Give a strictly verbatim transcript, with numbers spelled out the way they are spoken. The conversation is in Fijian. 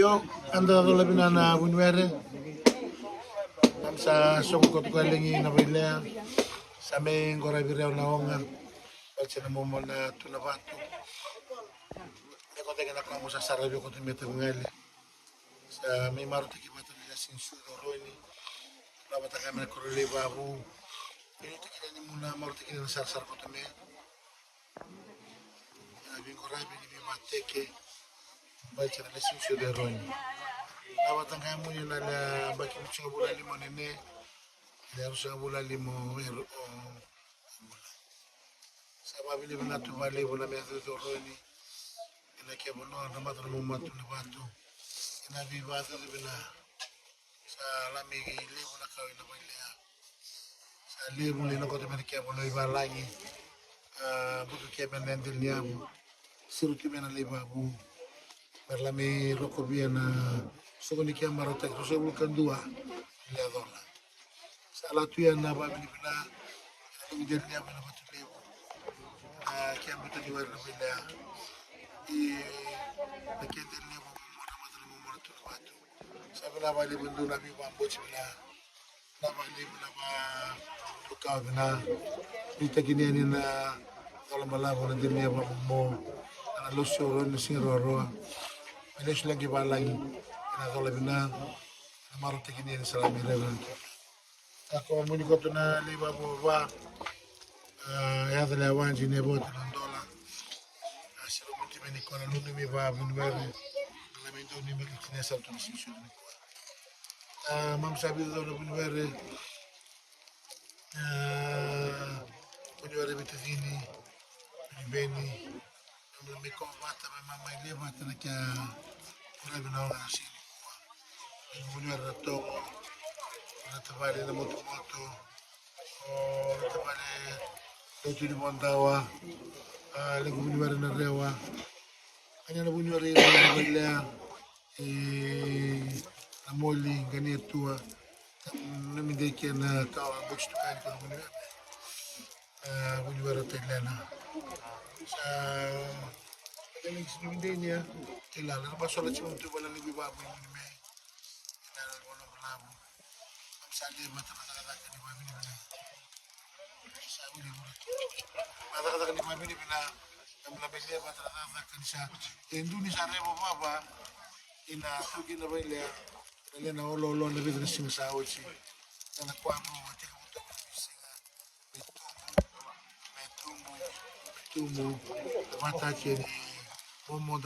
Eda cola vina na vuniwere. Nam sa sogo koto koya legi na vailea. Sa me qora vire na oga. Vace na momo na tu na vatu. Me koto kena koya mo sa sara vio koto me tavugale. Sa me marotaki vata na lesi ni sui roroni. Lavata kame na korolei vavu. Ini takina ni muna marotaki na sarasara koto me. Ena viqoravi ni vivateke. Vace na lesi ni sui roroni. Lavata kame muni na le baki mucina vula lima nene. Ena rusa vula lima o ero o. Sa vavinavinaka tu valevu na me cucu roni. Ena ke vanua na mata na mumatu na vatu. Ena vivacucu vina. Sa lami levu na kau ina vailea. Sa levu na ina koto me na ke vanua i valagi. A buka ke me na edel ni avu. Siru tu me na lei vavu. Me lami rokovia na soko ni ke marautaki. Rosa vulu ka dua. Lea cola. Sa latu ia na vavinavina ena lugu deli ni yava ena vatu levu. Na kea buta ni wari na vailea. I na kea deli ni yava momo na mata na momo na tu na vatu. Sa vina valevu dua na vivaboti vina. Na valevu na valukawa vina. Ni takini yani na cola balavu na deli ni yava momo. Na losi oro na siga roaroa. Me lesu lagi valagi. Na cola vina. Na marautaki ni yani salami raiva na kea. Ako muni koto na lei vavova. A yaca le awaji ne vota na dola. A siro muti me ni kona lunu mi va vuniwere. Na me dau ni me kiti ne sa tu na sisio ni kua. A mam sa vica na vuniwere. A vuniwere vitacini. Veni. Namela me kau vata me mamai le vata na kea kuravi na oga na sini kua. Lequ vuniwere na togo, na tavale na motomoto, o na tavale na tu ni vodawa, a lequ vuniwere na rewa. Ania na vuniwere na vailea, e na moli gania tua. Na midei kena kawa boki tukani kona vuniwere. A vuniwere o tailena. Sa tailena ki sini midei nia. Tailala na basola tsi mutu vala ni vivavu i muni me. Tailala ni vala vulavu. Am sa le mata na cakacaka ni vavini vina. Sa vuli vula. Na cakacaka ni vavini vina. Nam na me le mata na cakacaka ni sa e duni sa revo vava. Ina tuki na vailea. Na lena oloolo na vica na siga sa oti. Na na kuavu a teka vutoka na siga. Me tubu, me tubu, me tubu. Vata kei ni momo